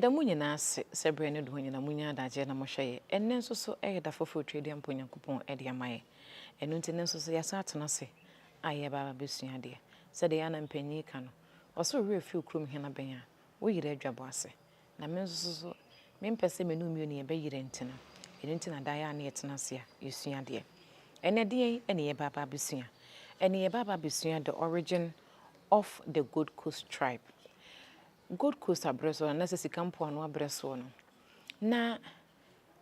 Yɛda mo nyinaa ase sɛ berɛ ne doɔ nyinaa monya adagyeɛ na mohwɛ yɛ. Ɛnnɛ nso so ɛyɛ da foforɔ Tweaduampɔ Onyankopɔn de ama yɛ. Ɛno nti nnɛ nso so yɛasan atena ase a yɛreba abɛsua adeɛ. Sɛdeɛ yɛn a na mpanin ka no, ɔse wo werɛ fi wo kurom hena bɛn a, wo yerɛ adwabɔ ase. Na me nso so mempɛ sɛ me ne wo mmienu yɛbɛyera nti no, ɛno nti na daa yɛ a na yɛtena ase a yɛsua adeɛ. Ɛnnɛ deɛn na yɛreba aba abɛsua? Ɛnnɛ yɛreba aba abɛsua the origin of the Gold Coast tribe. Gold Coast aberɛ so anaasɛ sika mpoano aberɛ soɔ no, na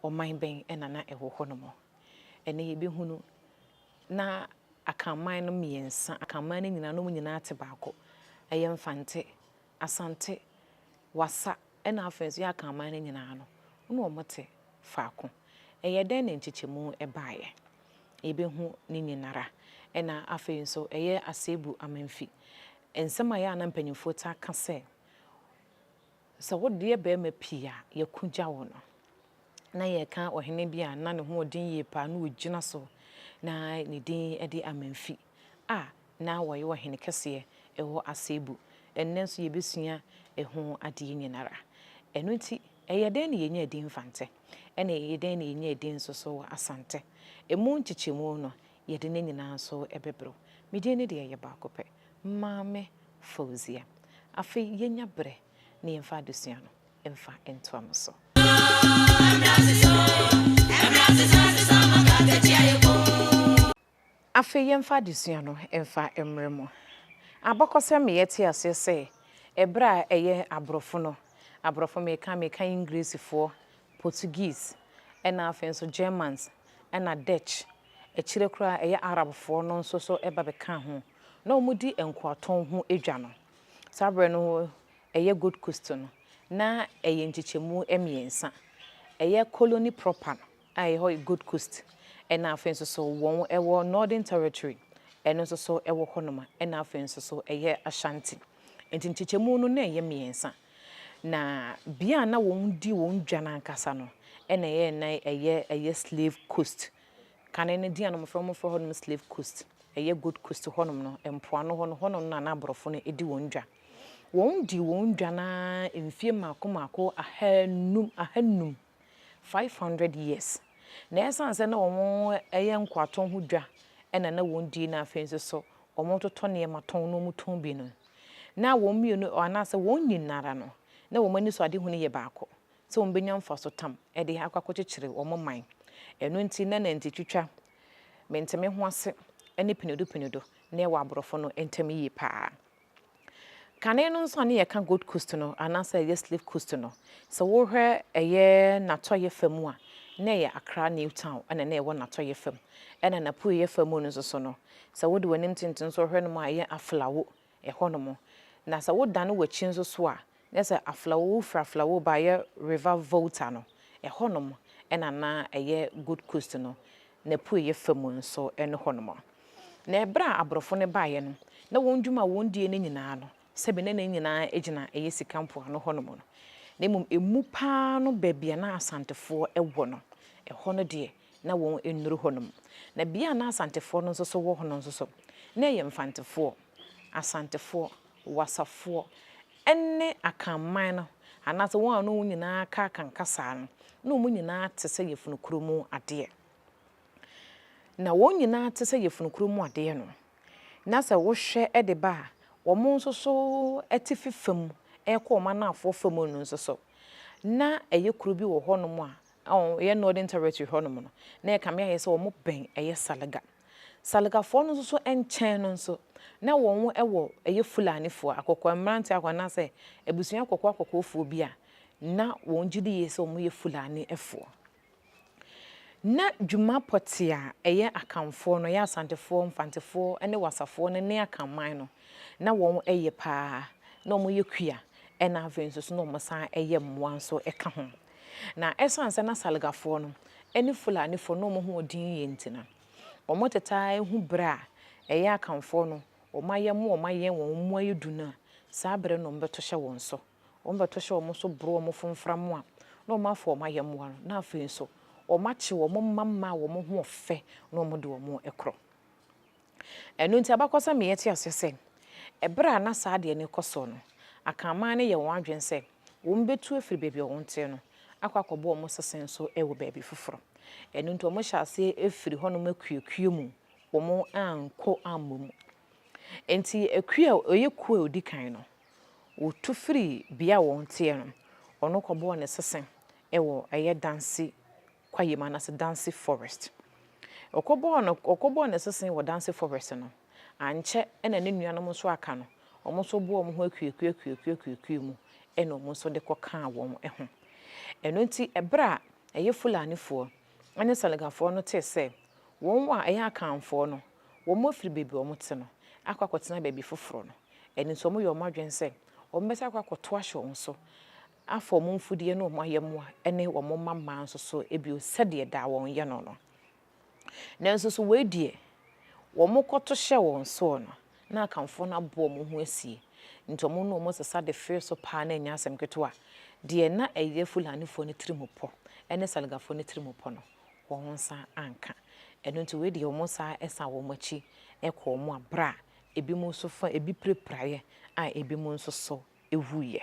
ɔman bɛn na na ɛwɔ hɔ nom? Ɛnnɛ yɛbɛhunu na Akanman no mmiɛnsa, Akanman no nyinaa na wɔn nyinaa te baako. Ɛyɛ Mfante, Asante, Wassa ɛna afei nso yɛ Akanman no nyinaa no, na wɔte faako. Ɛyɛ dɛn na nkyekyɛmu baeɛ? Yɛbɛhu ne nyinara. Ɛna afei nso ɛyɛ Asebu Amanfi. Nsɛm a ɛyɛ a na mpanyimfoɔ taa ka sɛ, sɛ wodeɛ barima pii a, yɛko gya wo no. Na yɛreka ɔhene bi a na ne ho ɔden yie paa na ɔgyina so na ne din de Amanfi a na ɔyɛ ɔhene kɛseɛ wɔ Asebu. Ɛnnɛ nso yɛbɛsua ɛho adeɛ nyinara. Ɛno nti, ɛyɛ dɛn na yɛnya din Mfante? Ɛna ɛyɛ dɛn na yɛnya din nso so wɔ Asante? Ɛmu nkyekyɛmu no, yɛde ne nyinaa nso bɛbrɛ wo. Me din no deɛ ɛyɛ baako pɛ, Maame Fauzia. Afei yɛnya berɛ na yɛmfa adesua no mfa ntoa mo so. Afei yɛmfa adesua no mfa mmrɛ mo. Abakɔsɛm ma yɛte aseɛ sɛ ɛberɛ a ɛyɛ aborɔfo no, aborɔfo meka meka Englisifoɔ, Portuguese, ɛna afei nso Germans, ɛna Dutch, akyire koraa ɛyɛ Arabfoɔ no nso so ba bɛkaa ho, na wɔdi nkoatɔn ho dwa no. Saa berɛ no ɛyɛ Gold Coast no, na ɛyɛ nkyekyɛmu mmiɛnsa. Ɛyɛ colony proper no a ɛyɛ hɔ Gold Coast, ɛna afei nso so wɔn ɛwɔ Northern Territory, ɛno nso so ɛwɔ hɔnom, ɛna afei nso so ɛyɛ Ashanti. Nti nkyekyɛmu no na ɛyɛ mmiɛnsa. Na bea a na wɔn di wɔn dwa no ankasa no, ɛna ɛyɛ na ɛyɛ ɛyɛ Slave Coast. Kane no din a na wɔfrɛ wɔfrɛ hɔnom Slave Coast, ɛyɛ Gold Coast hɔnom no, mpoano hɔ no, hɔnom na na aborɔfo no di wɔn dwa. Wɔn di wɔn dwa no ara mfie mmaako mmaako ahanum, ahanum, 500 years. Na ɛsiane sɛ na wɔn ɛyɛ nkoatɔn ho dwa ɛna na wɔn di na afei nso so wɔtotɔ nneɛma tɔn na wɔtɔn bi no, na wɔn mmienu anaasɛ wɔn nyinara no, na wɔn ani so adehunu yɛ baako, sɛ wɔbɛnya mfaso tam de akɔ akɔkyekyere wɔn man. Ɛno nti na nantitwitwa, mente-me-ho-ase ne pinedo-pinedo na ɛwɔ aborɔfo no ntam yie paa. Kane no nso a ne yɛka Gold Coast no anaasɛ ɛyɛ Slave Coast no, sɛ wohwɛ ɛyɛ n'atɔeɛ fa mu a, na ɛyɛ Accra New Town ɛna na ɛwɔ n'atɔeɛ fam. Ɛna n'apueeɛ fa mu no nso so no, sɛ wode w'anim tenten nso hwɛ no mu a, ɛyɛ Aflao ɛhɔnom. Na sɛ wodane w'akyi nso so a, na sɛ Aflao, wofiri Aflao ba ɛyɛ River Volta no, ɛhɔnom ɛna na ɛyɛ Gold Coast no n'apueeɛ fa mu nso ɛne hɔnom. Na ɛberɛ a aborɔfo no baeɛ no, na wɔn dwuma a wɔn die no nyinaa no, sɛbi na ne nyinaa gyina ɛyɛ sika mpoano hɔnom no. Na mmom emu paa no baabi a na Asantefoɔ wɔ no, ɛhɔ no deɛ na wɔn nnuru hɔnom. Na bea a na Asantefoɔ no nso so wɔ hɔ no nso so, na ɛyɛ Mfantefoɔ, Asantefoɔ, Wasafoɔ ne Akanman no anaasɛ wɔn a na wɔn nyinaa ka Akan kasa no, na wɔn nyinaa te sɛ yafunu koro mu adeɛ. Na wɔn nyinaa te sɛ yafunu koro mu adeɛ no, na sɛ wohwɛ de ba a, wɔn nso so atifi fam rekɔ wɔn anaafoɔ fam no nso so, na ɛyɛ kuro bi wɔ hɔnom a, ɛyɛ Northern Territory hɔnom no, na ɛkame ayɛ sɛ wɔn bɛn ɛyɛ Salaga. Salagafoɔ no nso so nkyɛn no nso, na wɔn wɔ ɛyɛ Fulanifoɔ, akɔkɔɔ mmeranteɛ akɔ anaasɛ abusua akɔkɔɔ akɔkɔɔfoɔ bi a na wɔn gye di yie sɛ wɔyɛ Fulanifoɔ. Na dwuma pɔtee a ɛyɛ Akanfoɔ no, ɛyɛ Asantefoɔ, Mfantefoɔ ne Wasafoɔ no ne Akanman no, na wɔn yɛ paa. Na wɔyɛ kua, ɛna afei nso so na wɔsan yɛ mmoa nso ka ho. Na ɛsiane sɛ na Salgafoɔ no ne Fulanifoɔ no wɔn ho wɔ din yie nti no, wɔtetaa hu berɛ a ɛyɛ Akanfoɔ no wɔn ayɛmmoa a wɔayɛn wɔn mmoa yɛ du no a, saa berɛ no na wɔbɛto hyɛ wɔn so. Wɔbɛto hyɛ wɔn so boro wɔn fomfram a, na wɔafa wɔn ayɛmmoa no, na afei nso wɔakye wɔn mma mma a wɔn ho ɔfɛ na wɔde wɔn korɔ. Ɛno nti abakɔsɛm ma yɛte aseɛ sɛ, ɛberɛ a na saa adeɛ no rekɔ soɔ no, Akanman no yɛ wɔn adwene sɛ Wɔbɛtu afiri baabi a wɔte no akɔ akɔbɔ wɔn sese nso wɔ baabi foforɔ. Ɛno nti wɔhyɛ aseɛ firi hɔnom akuakuo mu, wɔn ankɔ ammɔ mu. Nti akuo a ɛyɛ kuo a ɛdi kan no, wɔtu firi bea a wɔteɛ no, ɔno kɔbɔɔ ne sese wɔ ɛyɛ Dansi kwaeɛ mu anaasɛ Dansi forest. Ɔkɔbɔɔ no ɔkɔbɔɔ ne sese wɔ Dansi forest no, ankyɛ na ne nuanom nso aka no, wɔn nso boa wɔn ho akuakuo akuakuo akuakuo mu ɛna wɔn nso de kɔkaa wɔn ho. Ɛno nti ɛberɛ a ɛyɛ Fulanifoɔ ne Salegafoɔ no tee sɛ wɔn a ɛyɛ Akanfoɔ no, wɔn afiri baabi a wɔte no akɔ akɔtena baabi foforɔ no, ɛno nti wɔyɛɛ wɔn adwene sɛ wɔbɛsan akɔ akɔto ahyɛ wɔn so afa wɔn mfudeɛ ne wɔn ayɛmmoa ne wɔn mma mmaa nso so bio sɛdeɛ daa wɔyɛ no no. Nanso so wei deɛ, wɔkɔto hyɛ wɔn soɔ no, na Akanfoɔ no aboa wɔn ho asie. Nti wɔn ne wɔn sesa de fee so paa na ɛnyɛ asɛm ketewa. Deɛ na ɛyɛ Fulanifoɔ no tirim pɔ ne Salegafoɔ no tirim pɔ no, wɔn nsa anka. Ɛno nti wei deɛ wɔn san san wɔn akyi kɔɔ wɔn a berɛ a ebinom nso fa ebi pirapiraeɛ a ebinom nso so wuiɛ.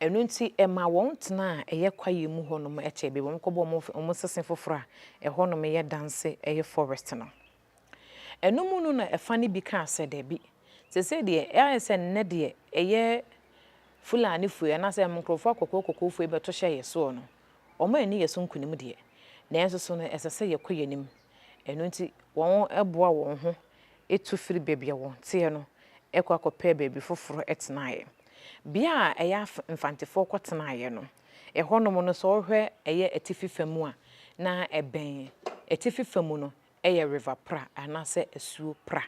Ɛno nti ɛmaa wɔn tenaa ɛyɛ kwaeɛ mu hɔnom kyɛɛ baabi a wɔkɔbɔɔ wɔn sese foforɔ a ɛhɔnom yɛ danse ɛyɛ forest no. Ɛno mu no na ɛfa no bi kaa sɛ dabi, seesei deɛ ayɛ sɛ nnɛ deɛ ɛyɛ Fulanifoɔ yi anaasɛ nkurɔfoɔ akɔkɔɔ kɔkɔɔfoɔ yi bɛto hyɛ yɛ soɔ no, wɔn anni yɛ so nkonim deɛ, nanso so no ɛsɛ sɛ yɛkɔ yɛn anim. Ɛno nti wɔboa wɔn ho tu firi baabi a wɔteɛ no kɔ akɔpɛɛ baabi foforɔ tenaeɛ. Bea a ɛyɛ Mfantefoɔ kɔtenaeɛ no, ɛhɔnom no sɛ wohwɛ ɛyɛ atifi fa mu a, na ɛbɛn atifi fa mu no yɛ River Pra anaasɛ Asuo Pra.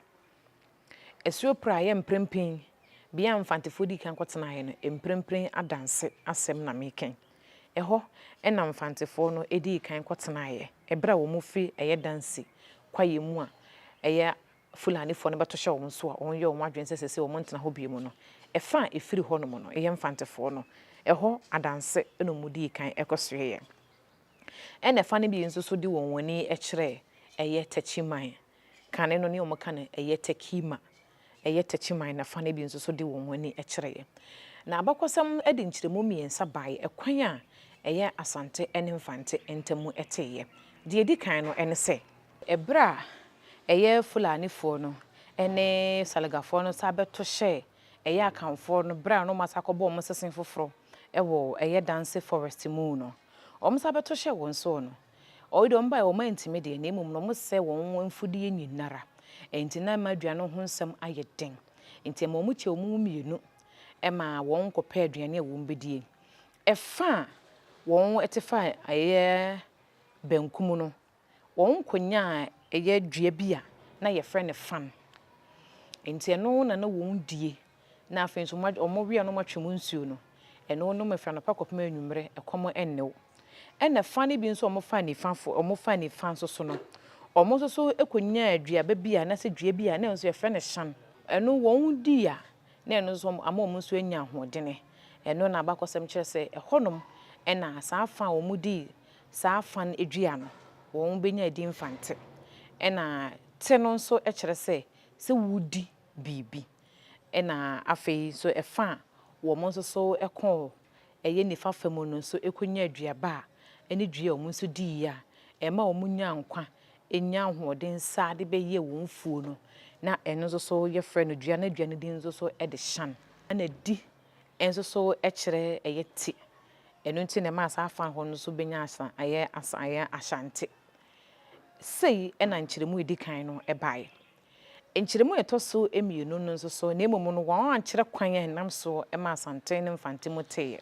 Asuo Pra yɛ mprempren bea a Mfantefoɔ dii kan kɔtenaeɛ no, mprempren adanse asɛm na mereka yi. Ɛhɔ na Mfantefoɔ no dii kan kɔtenaeɛ ɛberɛ a wɔfiri ɛyɛ Dansi kwaeɛ mu a ɛyɛ Fulanifoɔ no bɛto hyɛ wɔn so a wɔyɛ wɔn adwene sɛ seesei wɔntena hɔ bio no. Ɛfa a ɛfiri hɔnom no, ɛyɛ Mfantefoɔ no, ɛhɔ adanse na wɔdii kan kɔsoɛeɛ. Ɛna ɛfa no bi nso so de wɔn ani kyerɛɛ ɛyɛ Takyiman. Kane no ne wɔka no ɛyɛ Takima. Ɛyɛ Takyiman na fa no bi nso so de wɔn ani kyerɛeɛ. Na abakɔsɛm de nkyerɛmu mmiɛnsa baeɛ, ɛkwan a ɛyɛ Asante ne Mfante ntam teeɛ. Deɛ ɛdi kan no ne sɛ, ɛberɛ a ɛyɛ Fulanifoɔ no ne Salegafoɔ no san bɛto hyɛɛ ɛyɛ Akanfoɔ no berɛ a na wɔasan akɔbɔ wɔn sese foforɔ wɔ ɛyɛ Danse Forest mu no, wɔsan bɛto hyɛɛ wɔn soɔ no, Ɔyi deɛ wɔn baeɛ wɔn antumi deɛ na mmom no wɔn sɛe wɔn mfudeɛ nyinara. Ɛnti na ɛma aduane ho nsɛm ayɛ den. Nti ɛma wɔn kyɛ wɔn mu mmienu ɛma wɔn kɔ pɛ aduane a wɔn bɛdie. Ɛfa a wɔn te fa ɛyɛ bankum no, wɔn kɔ nyaa ɛyɛ dua bi a na yɛfrɛ no fan. Nti ɛno na na wɔn die na afei nso wɔwe a na wɔatwe mu nsuo no, ɛno nom firi anɔpa kɔpem anwummerɛ, ɛkɔm nne wo. Ɛna fa no bi nso a wɔfa nifa fo, wɔfa nifa nso so no, wɔn nso so kɔnyaa aduaba bi a anaasɛ dua bi a na ɛno nso yɛfrɛ no hyan. Ɛno wɔn di a, na ɛno nso ama wɔn nso anya ahoɔdene. Ɛno na abakɔsɛm kyerɛ sɛ ɛhɔnom na saa fa a wɔdii saa fa no dua no, wɔn bɛnya din Mfante. Ɛna te no nso kyerɛ sɛ, sɛ wodi biribi. Ɛna afei nso ɛfa a wɔn nso so kɔɔ ɛyɛ nifa fa mu no nso kɔnyaa aduaba a ɛne dua a wɔn nso diiɛ a ɛma wɔn nyaa nkwa, nyaa ahoɔden saa de bɛyɛɛ wɔn mfuo no. Na ɛno nso so yɛfrɛ no dua, na dua no din nso so de shan. Ɛna di nso so kyerɛ ɛyɛ te. Ɛno nti na ɛmaa saa fa hɔ no nso bɛnyaa asa, ɛyɛ asa, ɛyɛ Ashanti. Sei na nkyerɛmu a ɛdi kan no baeɛ. Nkyerɛmu a ɛtɔ so mmienu no nso so, na mmom no wɔankyerɛ kwan a ɛnam so ma Asante ne Mfante mu teeɛ.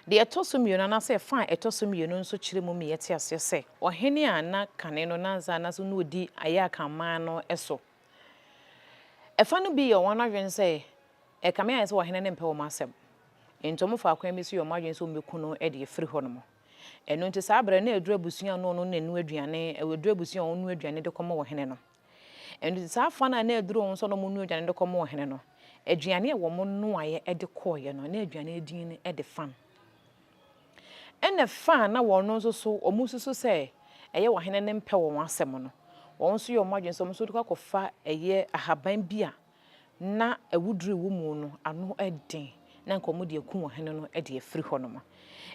Deɛ ɛtɔ so mmienu anaasɛ ɛfa a ɛtɔ so mmienu nso kyerɛ mu ma yɛte aseɛ sɛ, ɔhene a na kane no na ansa na so na ɔdi Ayakanman no so. Ɛfa no bi yɛ wɔn adwene sɛ ɛkame ayɛ sɛ ɔhene no mpɛ wɔn asɛm, enti wɔfaa kwan bi so yɛɛ wɔn adwene sɛ wɔbɛku no de afiri hɔnom. Ɛno nti saa berɛ no na ɛduru abusua a na ɔno na ɛnoa aduane, ɛduru abusua a ɔnoa aduane de kɔma ɔhene no. Ɛno nti saa fa no a na ɛduru wɔn sɛ na wɔnoa aduane de kɔma ɔhene no, aduane a wɔnoaeɛ de kɔeɛ no, na aduane no din no de fan. Ɛna fa a na wɔn nso so wɔsusu sɛ ɛyɛ ɔhene no mpɛ wɔn asɛm no, wɔn nso yɛ wɔn adwene sɛ wɔn nso de kɔ akɔfa ɛyɛ ahaban bi a na awuduru wɔ mu no ano den. na anka wɔde akum ɔhene no de afiri hɔnom.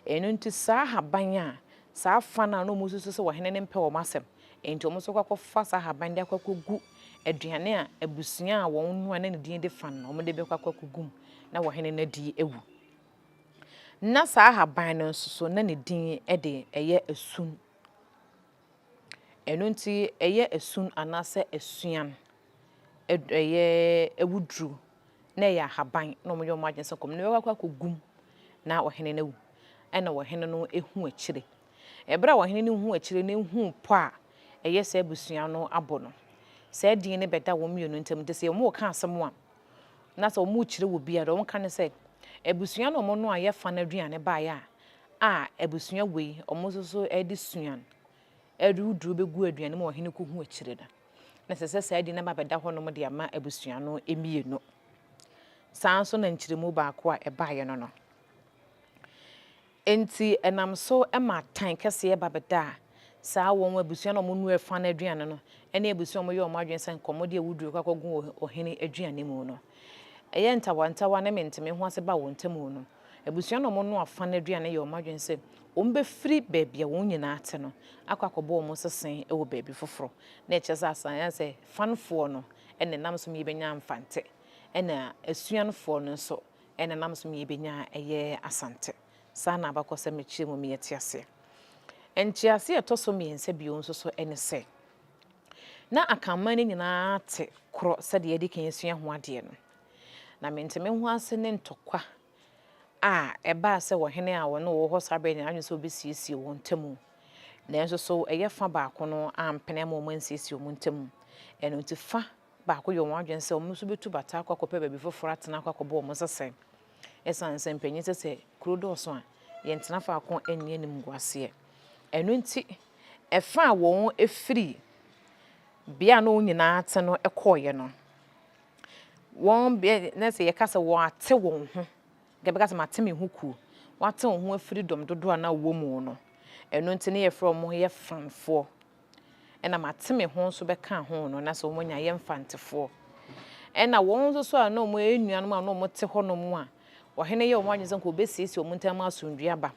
Ɛno nti saa ahaban a saa fa no a na wɔsusu sɛ ɔhene no mpɛ wɔn asɛm, enti wɔn nso kɔ akɔfa saa ahaban de akɔ akɔgu aduane a abusua a wɔn noa na ne din de fa no wɔde bɛkɔ akɔ akɔgu mu na ɔhene no adi awu. Na saa ahaban no nso so na ne din de ɛyɛ asun. Ɛno nti ɛyɛ asun anaasɛ asuan, ɛyɛ awuduro na ɛyɛ ahaban na wɔyɛ wɔn adwene sɛ kɔm no bɛkɔ akɔgu mu na ɔhene no awu. Ɛna ɔhene no hu akyire. Ɛberɛ a ɔhene no hu akyire no hu pɔ a ɛyɛ saa abusua no abɔ no, saa din no bɛda wɔn mmienu ntam. Nti sɛ wɔreka asɛm a, na sɛ wɔrekyerɛ wɔ bi a, deɛ wɔka ne sɛ, abusua no a wɔn a yɛfa no aduane baeɛ a, a abusua wei wɔn nso so de suan awuduro bɛgu aduane mu a ɔhene kɔhu akyire no, na ɛsɛ sɛ saa din no ba bɛda hɔnom de ama abusua no mmienu. Saa nso na nkyerɛmu baako a ɛbaeɛ no no. Enti ɛnam so ma tan kɛseɛ ba bɛdaa saa wɔn abusua no a wɔnoa fa no aduane no ne abusua a wɔyɛ wɔn adwene sɛ nka wɔde awuduro kɔ akɔgu ɔhene aduane mu no. Ɛyɛ ntawantawa ne mente-me-ho-ase ba wɔn ntam no, abusua no a wɔnoa fa no aduane yɛ wɔn adwene sɛ wɔbɛfiri baabi a wɔn nyinaa te no akɔ akɔbɔ wɔn sese wɔ baabi foforɔ. Na ɛkyerɛ sɛ asan sɛ fanfoɔ no na ɛnam so ma yɛbɛnya Mfante, ɛna asuanfoɔ no nso na ɛnam so ma yɛbɛnya ɛyɛ Asante. Saa na abakɔsɛm no kyerɛ mu ma yɛte aseɛ. Nteaseɛ a ɛtɔ so mmiɛnsa bio nso so ne sɛ, na Akanman no nyinaa te korɔ sɛdeɛ yɛadi kan asua ho adeɛ no. Na mente-me-ho-ase ne ntɔkwa a ɛbaa sɛ ɔhene a ɔne ɔwɔ hɔ saa berɛ nyinaa adwene sɛ ɔbɛsiesie wɔn ntam. Nanso so ɛyɛ fa baako no ampene ama wɔn ansiesie wɔn ntam. Ɛno nti fa baako yɛ wɔn adwene sɛ wɔn nso bɛtu bata akɔ akɔpɛ baabi foforɔ atena akɔ akɔbɔ wɔn sɛsɛn. Ɛsiane sɛ mpanyin sɛ sɛ kuro dɔɔso a, yɛntena faako nyɛ animguaseɛ. Ɛno nti ɛfa a wɔn firi bea a na wɔn nyinaa te no kɔeɛ no, wɔn bea na sɛ yɛka sɛ wɔate wɔn ho, nka bɛka sɛ mate me ho kuo, wɔate wɔn ho afiri dɔm dodoɔ a na wɔwɔ mu no. Ɛno nti ne yɛfrɛ wɔn yɛ fanfoɔ. Ɛna mate me ho nso bɛka ho no, na sɛ wɔn anya yɛ mfantefoɔ. Ɛna wɔn nso so a na wɔn yɛ nuanom a na wɔn te hɔnom a, ɔhene yɛ wɔn adwene sɛ nka wɔbɛsiesie wɔn ntam asomdwoeɛ aba.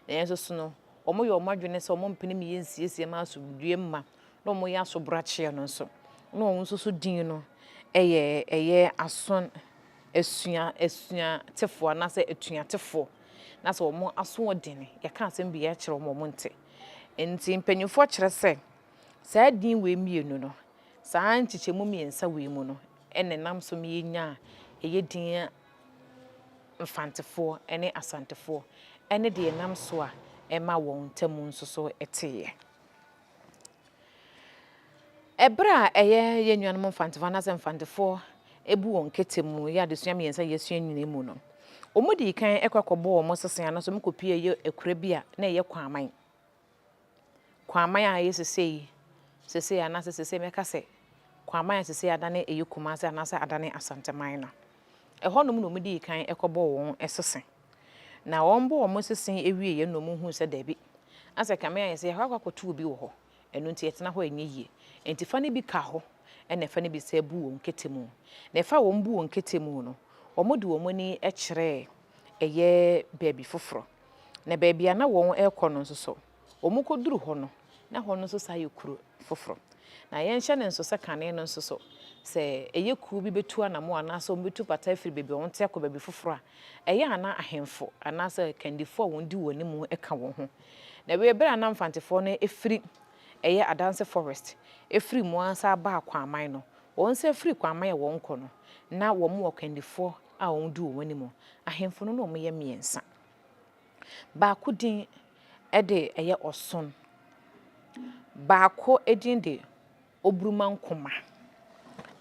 Nanso so no, wɔn yɛ wɔn adwene sɛ wɔn mpene meyɛ nsiesie ma asomdwoeɛ mma na wɔyɛ asobrakyeɛ no nso, na wɔn nso so din no yɛ ɛyɛ aso asua asuatefoɔ anaasɛ atuatefoɔ, na sɛ wɔn asoɔdene, yɛka asɛm bi kyerɛ wɔn a wɔnte. Nti mpanimfoɔ kyerɛ sɛ saa din wei mmienu no, saa nkyekyɛmu mmiɛnsa wei mu no na ɛnam so ma yɛnya ɛyɛ din Mfantefoɔ ne Asantefoɔ ne deɛ ɛnam so a ɛma wɔn ntam nso so teeɛ. Ɛberɛ a ɛyɛ yɛn nuanom Mfantefoɔ anaasɛ Mfantefoɔ bu wɔn kɛtɛ mu yɛ adesua mmiɛnsa a yɛasua nyinaa mu no, wɔdii kan kɔ kɔbɔɔ wɔn sese anaasɛ wɔkɔpie yɛ akura bi a na ɛyɛ Kwaman. Kwaman a ɛyɛ sesei, sesei anaasɛ sesei mɛka sɛ Kwaman a sesei adane ɛyɛ Kumase anaasɛ adane Asanteman no. Ɛhɔnom na wɔdii kan kɔbɔɔ wɔn sese. Na wɔbɔɔ wɔn sese wieeɛ no na wɔhuu sɛ dabi, asɛ kame ayɛ sɛ yɛakɔ akɔto obi wɔ hɔ, ɛno nti yɛtena hɔ a ɛnyɛ yie. Enti fa no bi ka hɔ na fa no bi sɛ bu wɔn kɛtɛ mu. Na ɛfa a wɔbu wɔn kɛtɛ mu no, wɔde wɔn ani kyerɛɛ ɛyɛ baabi foforɔ. Na baabi a na wɔrekɔ no nso so, wɔkɔduru hɔ no, na hɔ no nso saa yɛ kuro foforɔ. Na yɛnhyɛ no nso sɛ kane no nso so, sɛ ɛyɛ kuo bi bɛtu anamo anaasɛ wɔbɛtu pata afiri baabi a wɔte akɔ baabi foforɔ a, ɛyɛ a na ahemfo anaasɛ kandifoɔ a wɔdi wɔn anim ka wɔn ho. Na wei berɛ a na Mfantefoɔ no firi ɛyɛ Adanse Forest firi mu ara san baa Kwaman no, wɔn nsa firi Kwaman a wɔnkɔ no, na wɔn wɔ kandifoɔ a wɔdi wɔn anim. Ahemfo no na wɔyɛ mmiɛnsa. Baako din de ɛyɛ Ɔson, baako din de Oburumankoma,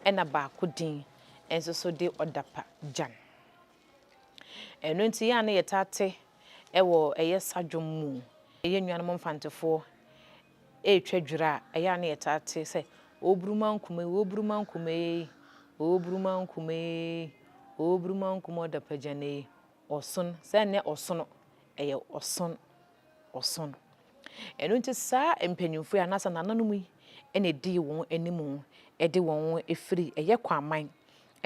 ɛna baako din nso so de Ɔdapa Gyan. Ɛno nti yɛ a na yɛtaa te wɔ ɛyɛ sadwom mu, yɛn nuanom Mfantefoɔ retwa dwira a, ɛyɛ a na yɛtaa te sɛ Oburumankoma ei, Oburumankoma ei, Oburumankoma ei, Oburumankoma Ɔdapa Gyan ei. Ɔson, sɛ ɛnyɛ ɔsono, ɛyɛ ɔson, ɔson. Ɛno nti saa mpanyimfoɔ yi anaasɛ nananom yi na ɛdii wɔn anim de wɔn firi ɛyɛ Kwaman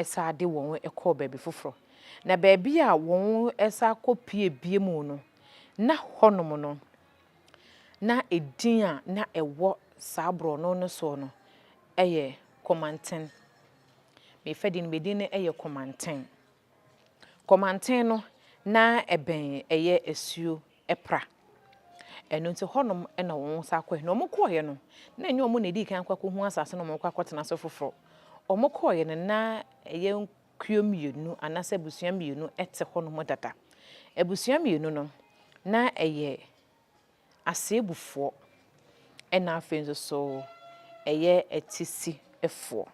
saa de wɔn kɔɔ baabi foforɔ. Na baabi a wɔsan kɔpuee bio no, na hɔnom no, na edin a na ɛwɔ saa borɔno no soɔ no yɛ Kɔmanten. Mefa din no, me din no yɛ Kɔmanten. Kɔmanten no, na ɛbɛn ɛyɛ asuo Pra. Ɛno nti hɔnom na wɔsan kɔeɛ. Na wɔkɔeɛ no, na ɛnyɛ wɔn na ɛdii kan kɔ akɔhu asase no na wɔkɔ akɔtena so foforɔ. Wɔkɔeɛ no, na ɛyɛ kuo mmienu anaasɛ abusua mmienu te hɔnom dada. Abusua mmienu no, na ɛyɛ Aseebufoɔ ɛna afei nso so ɛyɛ Atisifoɔ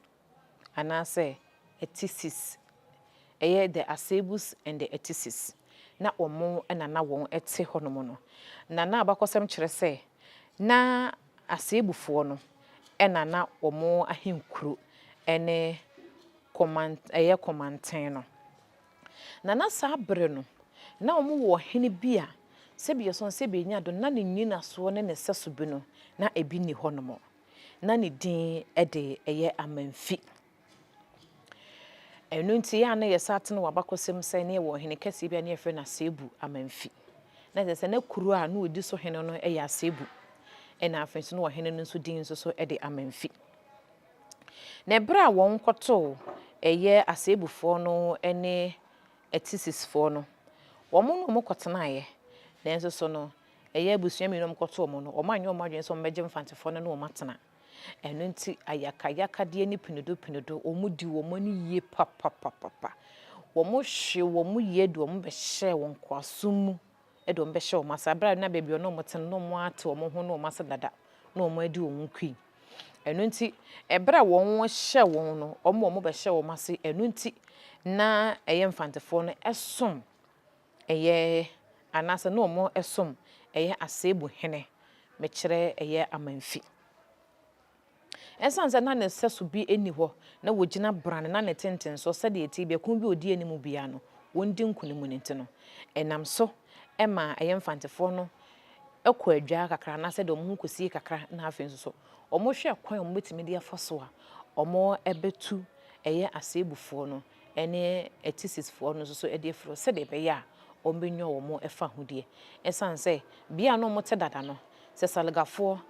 anaasɛ Atisis. Ɛyɛ the Aseebus and the Atisis. Na wɔn na na wɔn te hɔnom no. Na na abakɔsɛm kyerɛ sɛ na Aseebufoɔ no na na wɔn ahenkuro ne Kɔman ɛyɛ Kɔmanten no. Na na saa bere no, na wɔwɔ ɔhene bi a sɛbi ɔsɔn sɛbi enya do, na ne nnyinasoɔ ne ne sɛso bi no, na ebi nni hɔnom. Na ne din de ɛyɛ Amanfi. Ɛno nti, yɛ a na yɛsan tene wɔ abakɔsɛm sɛ na yɛwɔ ɔhene kɛseɛ bi a na yɛfrɛ no Asebu Amanfi. Na kyerɛ sɛ na kuro a na ɔdi so hene no yɛ Asebu. Ɛna afei nso na ɔhene no nso din nso so de Amanfi. Na ɛberɛ a wɔkɔtoo ɛyɛ Aseebufoɔ no ne Atisisfoɔ no, wɔn ne wɔn kɔtenaeɛ. Nanso so no, ɛyɛ abusua mmienu a wɔkɔtoo wɔn no, wɔanyɛ wɔn adwene sɛ wɔbɛgye Mfantefoɔ no ne wɔn atena. Ɛno nti, ayakayakadeɛ ne pinido-pinido, wɔdii wɔn ani yie papapapapa. Wɔhwee wɔn yie de wɔn bɛhyɛɛ wɔn nkoasom mu de wɔn bɛhyɛ wɔn ase. Berɛ a na baabi a ɔne wɔn te no, na wɔate wɔn ho ne wɔn ase dada, na wɔadi wɔn kui. Ɛno nti, ɛberɛ a wɔhyɛ wɔn no, wɔn a wɔbɛhyɛ wɔn ase, ɛno nti na ɛyɛ Mfantefoɔ no som ɛyɛ, anaasɛ na wɔsom ɛyɛ Aseebu hene, mekyerɛ ɛyɛ Amanfi. Ɛsiane sɛ na ne sɛso bi nni hɔ, na wɔgyina brane na ne tentensoɔ sɛdeɛ ɛteɛ biara, ko bi a ɔdi anim biara no, wɔndi nkonim no nti no, ɛnam so ma ɛyɛ Mfantefoɔ no kɔ adwaa kakra anaasɛ de wɔn ho kɔsie kakra na afei nso so wɔhwɛ kwan a wɔbɛtumi de afa so a wɔbɛtu ɛyɛ Aseebufoɔ no ne Atisisfoɔ no nso so de afiri hɔ sɛdeɛ ɛbɛyɛ a wɔbɛnya wɔn fahodie. Ɛsiane sɛ bea a na wɔte dada no, sɛ Salgafoɔ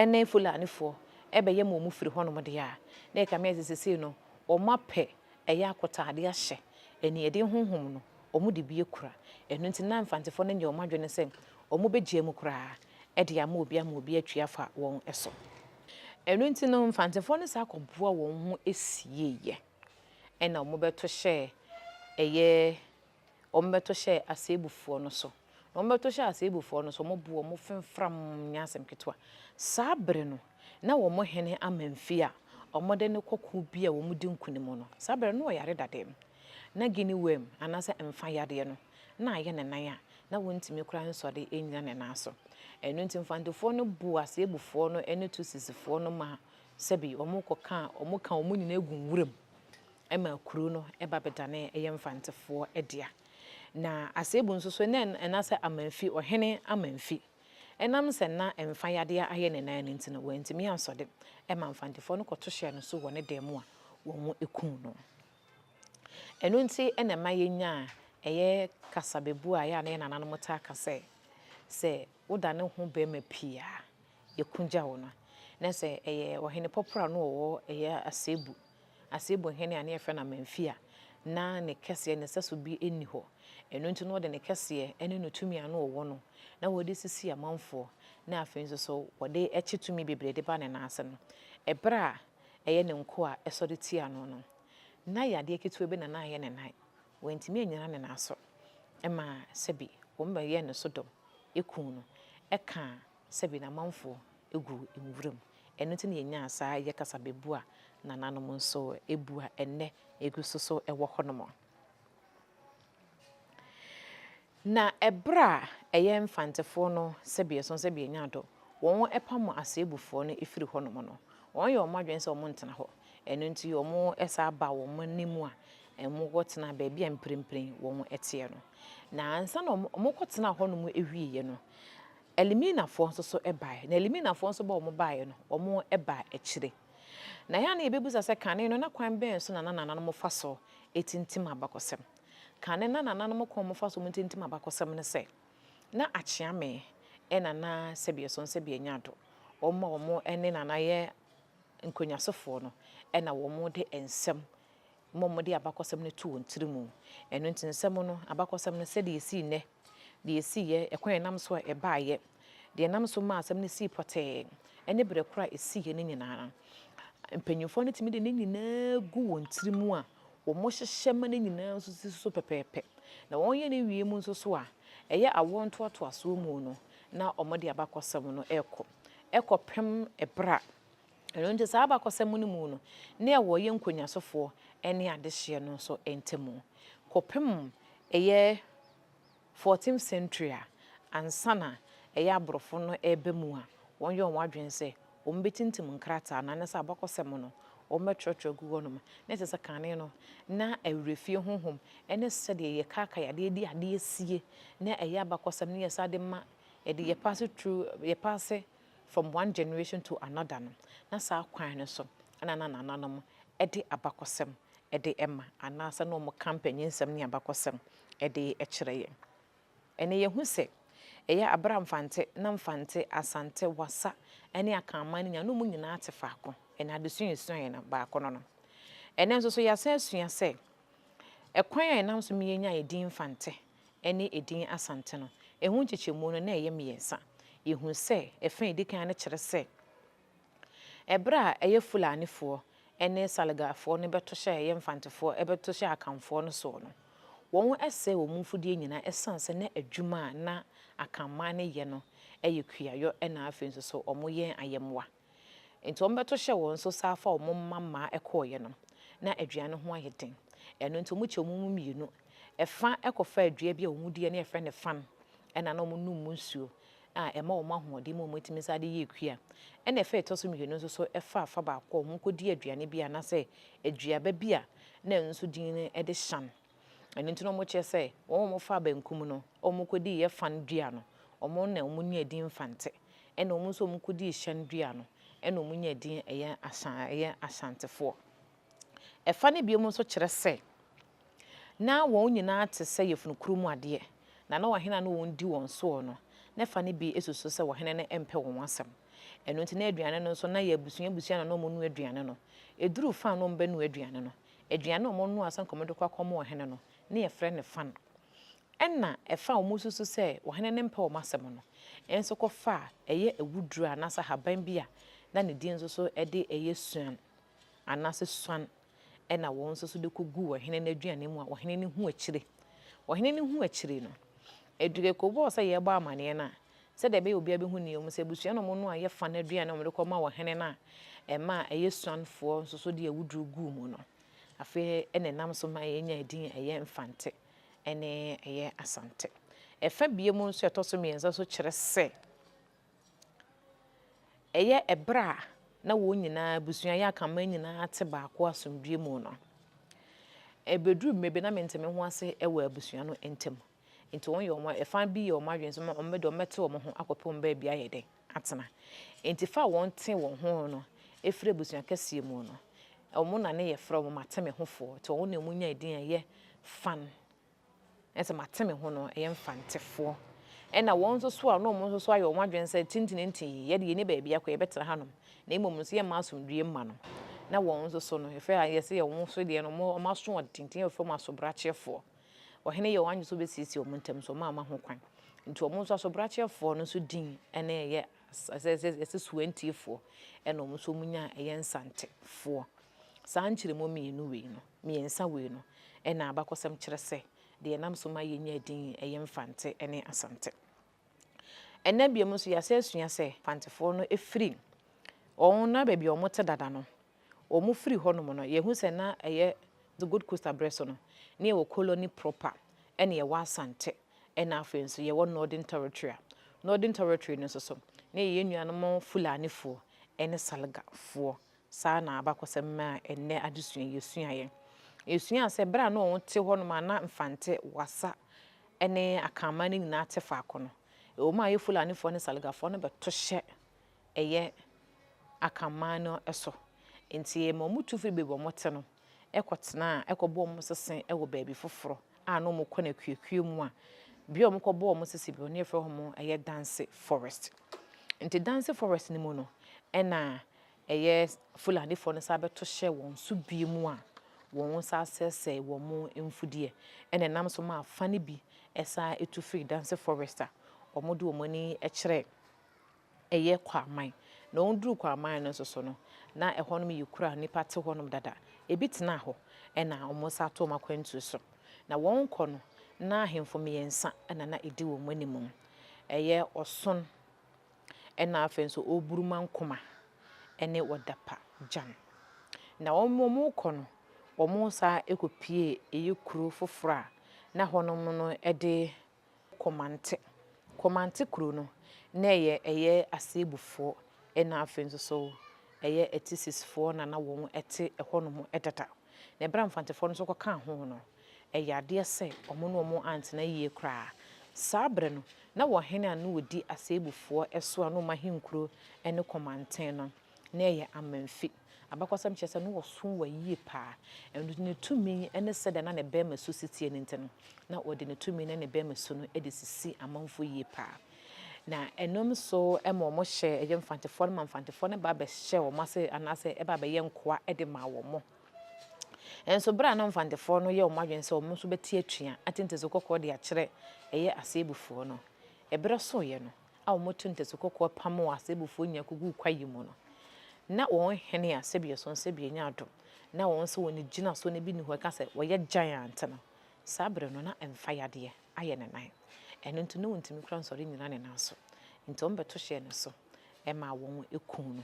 ne Fulanifoɔ bɛyɛ ma wɔfiri hɔnom deɛ a, na ɛkame ayɛ sɛ seesei no wɔapɛ ɛyɛ akotaadeɛ ahyɛ aniɛden honhom no, wɔde bi akura. Ɛno nti na Mfantefoɔ no nyɛ wɔn adwene sɛ wɔbɛgyaa mu koraa de ama obi ama obi atwi afa wɔn so. Ɛno nti no Mfantefoɔ no saa kɔboa wɔn ho sieeɛ ɛna wɔbɛto hyɛɛ ɛyɛ wɔbɛto hyɛɛ Aseebufoɔ no so. Na wɔbɛto hyɛɛ Aseebufoɔ no so, wɔboo wɔn femfram, nyɛ asɛm ketewa. Saa bere no, na wɔn hene Amanfi a wɔde no kɔ ko bi a wɔdi nkonim no, saa bere no na ɔyare dade. Na Guinea worm anaasɛ mfa yadeɛ no, na ayɛ ne nan a na wɔntumi koraa nsɔre nnyina ne nan so. Ɛno nti Mfantefoɔ no buu Aseebufoɔ no ne Tutsisifoɔ no maa sɛbi wɔkɔkaa, wɔkaa wɔn nyinaa guu nwuram. ma kuro no ba bɛdanee ɛyɛ Mfantefoɔ dea. Na Aseebu nso so na ɛna sɛ Amanfi, ɔhene Amanfi. Ɛnam sɛ na mfa yadeɛ ayɛ ne nan no nti no, wantumi ansɔde ma Mfantefoɔ no kɔto hyɛɛ no so wɔ ne dan mu a wɔkuu no. Ɛno nti na ɛma yɛnyaa ɛyɛ kasabebuo a ɛyɛ a na yɛn nananom taa ka sɛ, sɛ wodane wo ho barima pii a, yɛku gya wo no. Na sɛ ɛyɛ ɔhene pɔporɔ a na ɔwɔ ɛyɛ Aseebu Asebu hene a na yɛfrɛ no Amanfi a na ne kɛseɛ ne sɛso bi nni hɔ. Ɛno nti na ɔde ne kɛseɛ ne ne tumi a na ɔwɔ no na ɔde sisi amanfoɔ na afei nso so ɔde kye tumi bebree de ba ne nan ase no. Ɛberɛ a ɛyɛ ne nkoa sɔre tia no no, na yadeɛ ketewa bi na na ayɛ ne nan. Wantumi annyina ne nan so ma sɛbi wɔbɛyɛɛ ne so dɔm kuu no kaa sɛbi n'amanfoɔ gu nwura mu. Ɛno nti na yɛnyaa saa yɛ kasabebu a nananom nso bu a ɛnnɛ ɛgu so so wɔ hɔnom. Na ɛberɛ a ɛyɛ Mfantefoɔ no sɛbi ɛso sɛbi ɛnya adɔ, wɔn pamo Aseebufoɔ no firi hɔnom no, wɔn yɛ wɔn adwene sɛ wɔn ntena hɔ. Ɛno nti wɔn saa ba wɔn anim a wɔn kɔ tena baabi a mprempren wɔn teɛ no. Na ansa na wɔn kɔ tenaa hɔnom wieɛ no, Eliminafoɔ nso so baeɛ, na Eliminafoɔ nso ba wɔn baeɛ no, wɔn baa akyire. Na ɛyɛ a na yɛbɛbisa sɛ, kane no, na kwan bɛn so na na nananom fa so tintim abakɔsɛm? Kane na nananom kwan a wɔfa so wɔtintim abakɔsɛm ne sɛ, na Akyeame na na sɛbi ɛso sɛbi anya do. Wɔn a wɔn ne nana yɛ nkonnwasofoɔ no na wɔde nsɛm ma wɔde abakɔsɛm no to wɔn tiri mu. Ɛno nti nsɛm no, abakɔsɛm no sɛdeɛ ɛsii nnɛ, deɛ ɛsiiɛ, ɛkwan a ɛnam so a ɛbaeɛ, deɛ ɛnam so maa asɛm no sii pɔtɛɛ, ne berɛ korɔ a ɛsiiɛ no nyinaa no, mpanimfoɔ no tumi de ne nyinaa gu wɔn tiri mu a wɔhyehyɛ ma ne nyinaa nso si so pɛpɛɛpɛ. Na wɔyɛ no wie mu nso so a, ɛyɛ awoɔ ntoatoasoɔ mu no, na wɔde abakɔsɛm no rekɔ kɔpem ɛberɛ a ɛno nti saa abakɔsɛm no mu no, na ɛwɔ yɛn nkonnwasofoɔ ne adehyeɛ no nso ntam kɔpem ɛyɛ 14th century a ansa na ɛyɛ aborɔfo no reba mu a wɔyɛ wɔn adwene sɛ wɔbɛtintim nkrataa no anaasɛ abakɔsɛm no wɔbɛtwerɛtwerɛ agu hɔnom. Na ɛkyerɛ sɛ kane no na awerɛfie honhom ne sɛdeɛ yɛkaakae adeɛ de adeɛ sie na ɛyɛ abakɔsɛm no yɛsan de ma yɛde yɛ pass through yɛ pass from one generation to another no, na saa kwan no so na na nananom de abakɔsɛm de ma anaasɛ na wɔka mpanyinsɛm ne abakɔsɛm de kyerɛ yɛn. Ɛnɛ yɛhu sɛ ɛyɛ abere a Mfante na Mfante, Asante, Wassa ne Akanman no nyinaa na wɔn nyinaa te faako. Ɛnɛ adesua a yɛsuaeɛ no baako no no. Ɛnɛ nso so yɛasan asua sɛ ɛkwan a yɛnam so ma yɛnya edin Mfante ne edin Asante no, ɛho nkyekyɛmu no na ɛyɛ mmiɛnsa. Yɛhu sɛ ɛfa a ɛdi kan no kyerɛ sɛ ɛberɛ a ɛyɛ Fulanifoɔ ne Salegafoɔ no bɛto hyɛɛ ɛyɛ Mfantefoɔ bɛto hyɛɛ Akanfoɔ no soɔ no, wɔsɛe wɔn mfudeɛ nyinaa ɛsiane sɛ na adwuma a na Akanman no yɛ no yɛ kuayɔ na afei nso so wɔyɛn ayɛmmoa. Nti wɔbɛto hyɛɛ wɔn so saa fa wɔn mma mmaa kɔeɛ no, na aduane ho ayɛ den. Ɛno nti wɔkyɛ wɔn mu mmienu. Ɛfa kɔfaa dua bi a wɔdi a na yɛfrɛ no fan ɛna na wɔnom mu nsuo a ɛma wɔn ahoɔden ma wɔtumi san de yɛ kua. Ɛna ɛfa a ɛtɔ so mmienu nso so ɛfa afa baako a wɔkɔdi aduane bi anaasɛ aduaba bi a na ɛno nso din no de hyan. Ɛno nti na wɔkyerɛ sɛ wɔn a wɔfaa bankum no a wɔkɔdiiɛ fan dua no, wɔn na wɔnyaa din Mfante. Ɛna wɔn nso a wɔkɔdii hyɛn dua no, ɛna wɔnyaa din ɛyɛ Asan ɛyɛ Asantefoɔ. Ɛfa no biom nso kyerɛ sɛ na wɔn nyinaa te sɛ yafunu koro mu adeɛ, na na ɔhene a na wɔdi wɔn soɔ no, na ɛfa no bi susu sɛ ɔhene no mpɛ wɔn asɛm. Ɛno nti na aduane no nso, na yɛ abusua abusua na na wɔnoa aduane no. Ɛduru fa a na wɔbɛnoa aduane no, aduane a wɔnoa sɛ nka wɔde kɔ akɔma ɔhene no, na yɛfrɛ no fan. Ɛnna ɛfa a wɔsusu sɛ ɔhene no mpɛ wɔn asɛm no nso kɔfaa ɛyɛ awuduru anaasɛ ahaban bi a na ne din nso so de ɛyɛ suan anaasɛ suan na wɔn nso so de kɔguu ɔhene no aduane mu a ɔhene no hu akyire. Ɔhene no hu akyire no, ɛduru sɛ yɛrebɔ amaneɛ no a, sɛdeɛ ɛbɛyɛ obiara bɛhu nea ɛwɔ mu sɛ abusua no wɔn a yɛfa no aduane a wɔde kɔma ɔhene no a ɛma ɛyɛ suanfoɔ nso so de awuduru guu mu no, afei ɛna ɛnam so ma yɛnya edin ɛyɛ Mfante ne ɛyɛ Asante. Ɛfa bie mu nso ɛtɔ so mmiɛnsa nso kyerɛ sɛ ɛyɛ ɛberɛ a na wɔn nyinaa abusua yɛ Akanman nyinaa te baako asomdwie mu no, ɛbɛduru mmerɛ bi na mente me ho ase wɔ abusua no ntam. Nti wɔn yɛ wɔn ɛfa bi yɛ wɔn adwene sɛ wɔn de wɔn bɛte wɔn ho akɔpɛ wɔn baabi ayɛ dɛ atena. Nti fa a wɔn te wɔn ho no efiri abusua kɛseɛ mu no, wɔn na ne yɛfrɛ wɔn mate me hofoɔ. Nti wɔn na wɔn nya edin a ɛyɛ fan. Ɛsɛ mate me ho no ɛyɛ Mfantefoɔ. Ɛna wɔn nso so a na wɔn nso so ayɛ wɔn adwene sɛ tintintinti yi yɛde yɛni baabi akɔ yɛbɛtena hanom na mmom nso yɛmma asomdwie mma no. Na wɔn nso so no yɛfrɛ a yɛsɛ yɛ wɔn nso deɛ no wɔn aso ɔden nti yɛfrɛ wɔn asobrakyefoɔ. Ɔhene yɛ wɔn adwene sɛ wɔbɛsiesie wɔn ntam so wɔn amma ho kwan. Nti wɔn nso asobrakyefoɔ no nso din ɛne ɛyɛ sɛ yɛsɛ suantiefoɔ ɛna wɔn nso wɔn nya ɛyɛ Nsantefoɔ. Saa nkyerɛmu mmienu wei no, mmiɛnsa wei no, ɛna abakɔsɛm kyerɛ sɛ deɛ ɛnam so ma yɛnya din ɛyɛ Mfante ne Asante. Ɛnɛ biom nso yɛasɛ asua sɛ Mfantefoɔ no ɛfiri wɔn na baabi a wɔte dada no, wɔn firi hɔnom no, yɛhu sɛ na ɛyɛ the Gold Coast abrɛ so no, ne yɛwɔ colony proper ɛne yɛwɔ Asante ɛna afei nso yɛwɔ Northern Territory a Northern Territory no nso so ne yɛyɛ nuanom Fulanifoɔ ɛne Salgafoɔ. Saa na abakɔsɛm ma ɛnnɛ adesua yi yɛsuaeɛ. Yɛsuaa sɛ berɛ a na wɔn te hɔnom a na Mfante, Wassa ne Akanman no nyinaa te faako no, ɛwɔ mu a ɛyɛ Fulanifoɔ ne Salgafoɔ no bɛto hyɛ ɛyɛ Akanman no so. Nti ɛma wɔn tu firi baabi a wɔte no kɔtenaa, kɔbɔɔ wɔn sese wɔ baabi foforɔ. a na wɔkɔ no akuakuo mu a, bea a wɔkɔbɔɔ wɔn sisi bi no yɛfrɛ hɔ ɛyɛ Danse Forest. Nti Danse Forest no mu no, ɛna ɛyɛ Fulanifoɔ no san bɛto hyɛɛ wɔn so bio mu a wɔn nsa asɛesɛe wɔn mfudeɛ. Ɛna ɛnam so maa fa no bi san tu firii Danse Forest a wɔde wɔn ani kyerɛɛ ɛyɛ Kwaman. Na wɔduruu Kwaman no nso so no, na ɛhɔnom yɛ kuro a nnipa te hɔnom dada. Ebi tenaa hɔ ɛna wɔsan too wɔn akwantuo so. Na wɔrekɔ no, na ahemfo mmiɛnsa na na ɛdi wɔn anim. Ɛyɛ Ɔson, ɛna afei nso Oburumankoma ne Ɔdapa Gyan. Na wɔn wɔrekɔ no, wɔsan kɔpuee ɛyɛ kuro foforɔ a na hɔnom no de Kɔmante. Kɔmante kuro no, na ɛyɛ ɛyɛ Asebufoɔ ɛna afei nso so ɛyɛ Atisisfoɔ na na wɔn te ɛhɔnom dada. Na ɛberɛ a Mfantefoɔ no nso kɔkaa ho no, ɛyɛ adeɛ sɛ wɔn ne wɔn antena yie koraa. Saa berɛ no, na ɔhene a na ɔdi Asebufoɔ so a na wɔn ahenkuro ne Kɔmante no, na ɛyɛ Amanfi. Abakɔsɛm kyerɛ sɛ na ɔso wɔ yie paa. Ɛno nti ne tumi ne sɛdeɛ na ne bɛrima su si teɛ no nti no, na ɔde ne tumi ne ne bɛrima su no de sisi amanfoɔ yie paa. Na ɛno nso ma wɔhyɛɛ ɛyɛ Mfantefoɔ no ma Mfantefoɔ no ba bɛhyɛɛ wɔn ase anaasɛ ɛba bɛyɛ nkoa de maa wɔn. Nanso berɛ a na Mfantefoɔ no yɛ wɔn adwene sɛ wɔn nso bɛte atua ate ntasu kɔkɔɔ de akyerɛ ɛyɛ Aseebufoɔ no, ɛberɛ soeɛ no, a wɔto ntasu kɔkɔɔ pamoo Aseebufoɔ nyinaa kɔguu kwaeɛ mu no, na wɔn hene a sɛbi ɛso sɛbi ɛnyɛ adom, na wɔn nso wɔn gyinasoɔ no bi nni hɔ ɛka sɛ wɔyɛ giant no, saa berɛ no na ɛmfa yadeɛ ayɛ ne nan. Ɛno nti na ɔntumi koraa nsɔre nnyina ne nan so. Nti wɔbɛto hyɛɛ ne so maa wɔkuu no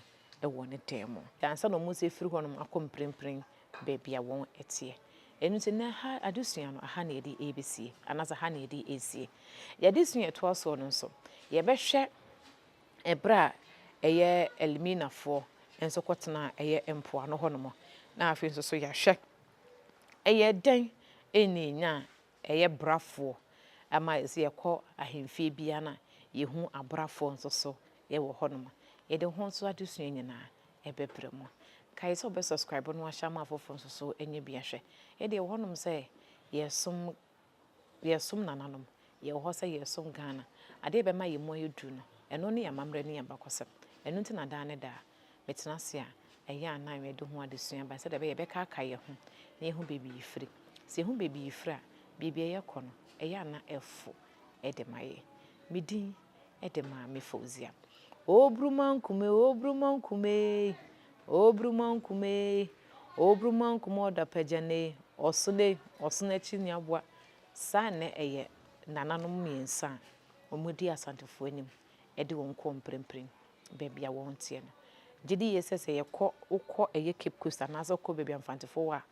wɔ ne dan mu. Ansa na wɔn nso afiri hɔnom akɔ mprempren baabi a wɔteɛ. Ɛno nti nnɛ ha adesua no, aha na yɛde rebɛsie, anaasɛ ha na yɛde resie. Yɛn adesua a ɛtoa soɔ no nso, yɛbɛhwɛ ɛberɛ a ɛyɛ Elminafoɔ nso kɔtenaa ɛyɛ mpoano hɔnom, na afei nso so yɛahwɛ ɛyɛ dɛn na ɛnyaa ɛyɛ brafoɔ ama sɛ yɛkɔ ahemfie biara no a, yɛhu abrafoɔ nso so wɔ hɔnom. Yɛde ho nso adesua nyinaa ɛbɛbrɛ mo. Kae sɛ wobɛ subscribe na wahyɛ ama afoforɔ nso so anya bi ahwɛ. Yɛde yɛwɔ hɔnom sɛ yɛsom yɛsom nananom, yɛwɔ hɔ sɛ yɛsom Ghana. Adeɛ a ɛbɛma yɛn mu ayɛ duru no, ɛno ne yɛn amammerɛ ne yɛn abakɔsɛm. Ɛno nti na daa ne daa metena ase a, ɛyɛ a na yɛde ho adesua ba sɛdeɛ ɛbɛyɛ yɛbɛkaakae yɛn ho na yɛhu baabi yɛfiri. Sɛ yɛhu baabi yɛfiri a, baabi a yɛkɔ no, ɛyɛ a na ɛfo de ma yɛn. Me din de Maame Fauzia. Obrumankume, Obrumankume, Obrumankume, Obrumankume ɔdapagyan ɔsono ɔsono akyi ni aboa. Saa nnɛ ɛyɛ nananom mmiɛnsa a wɔdi Asantefoɔ anim de wɔn kɔɔ mprempren baabi a wɔn teɛ no. Gye di yie sɛ sɛ yɛkɔ wokɔ ɛyɛ Cape Coast anaasɛ wokɔ baabi a Mfantefoɔ wɔ a,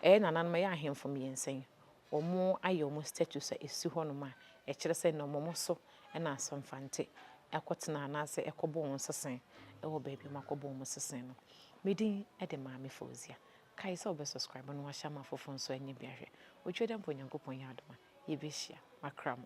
ɛyɛ nananom ɛyɛ ahemfo mmiɛnsa yi, wɔayɛ wɔn statues a ɛsi hɔnom a ɛkyerɛ sɛ na wɔn so na Asɛmfante kɔtena anaasɛ ɛkɔbɔ wɔn sesen wɔ baabi a wɔakɔbɔ wɔn sesen no. Me din de Maame Fauzia. Kae sɛ wobɛ subscribe na wahyɛ ama afoforɔ nso anya bi ahwɛ. Otwa dɛ mpo Onyankopɔn yɛ adom a, yɛbɛhyia. Makra mo.